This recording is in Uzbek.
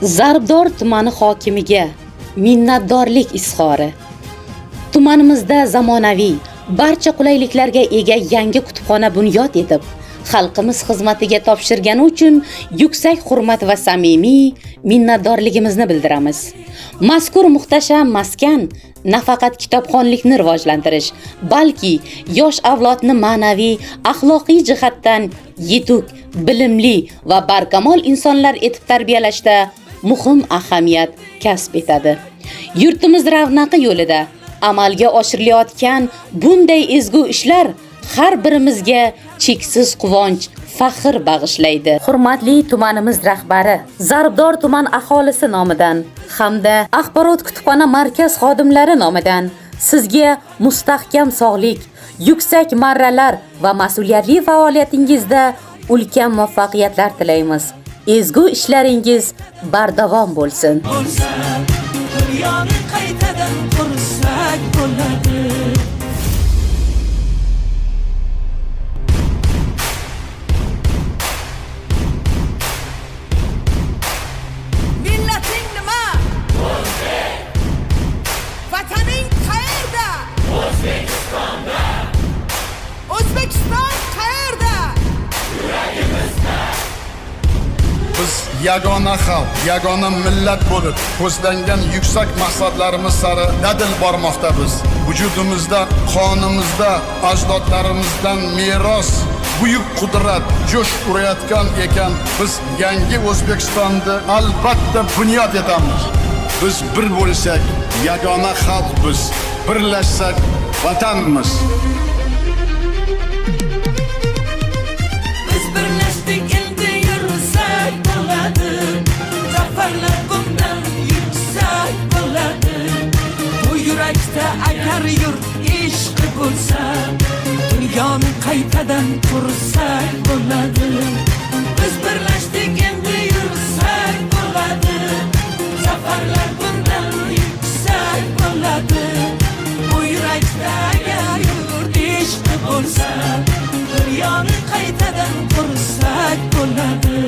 Zarbdor tumani hokimiga minnatdorlik izhori. Tumanimizda zamonaviy, barcha qulayliklarga ega yangi kutubxona bunyod etib, xalqimiz xizmatiga topshirgani uchun yuksak hurmat va samimiy minnatdorligimizni bildiramiz. Mazkur muhtasham maskan nafaqat kitobxonlikni rivojlantirish, balki yosh avlodni ma'naviy, axloqiy jihatdan yetuk, bilimli va barkamol insonlar etib tarbiyalashda muhim ahamiyat kasb etadi. Yurtimiz ravnaqi yo'lida amalga oshirilayotgan bunday ezgu ishlar har birimizga cheksiz quvonch, faxr bag'ishlaydi. Hurmatli tumanimiz rahbari, Zarbdor tuman aholisi nomidan hamda axborot kutubxona markaz xodimlari nomidan sizga mustahkam sog'lik, yuksak marralar va mas'uliyatli faoliyatingizda ulkan muvaffaqiyatlar tilaymiz. Ezgu ishlaringiz bardavom bo'lsin. Bo'lsa, dunyoni qaytadan qursak bo'ladi. Millating nima? O'zbek. Vataning qayerda? O'zbekistonda. O'zbekiston qayerda? Biz yagona xalq, yagona millat bo'lib, ko'zlangan yuksak maqsadlarimiz sari dadil bormoqdamiz. Vujudimizda, qonimizda, ajdodlarimizdan meros buyuk qudrat jo'sh urayotgan ekan, biz yangi O'zbekistonni albatta bunyod etamiz. Biz bir bo'lsak, yagona xalqmiz, birlashsak, vatanmiz. Biz birlashdik, endi yursak bo'ladi. Zafarlar bundan yuksak bo'ladi. Bu yurakda agar yurt ishqi bo'lsa, dunyoni qaytadan qursak bo'ladi. Biz birlashdik, endi yursak bo'ladi. Zafarlar bundan yuksak bo'ladi. Bu yurakda agar yurt ishqi bo'lsa, dunyoni qaytadan qursak bo'ladi.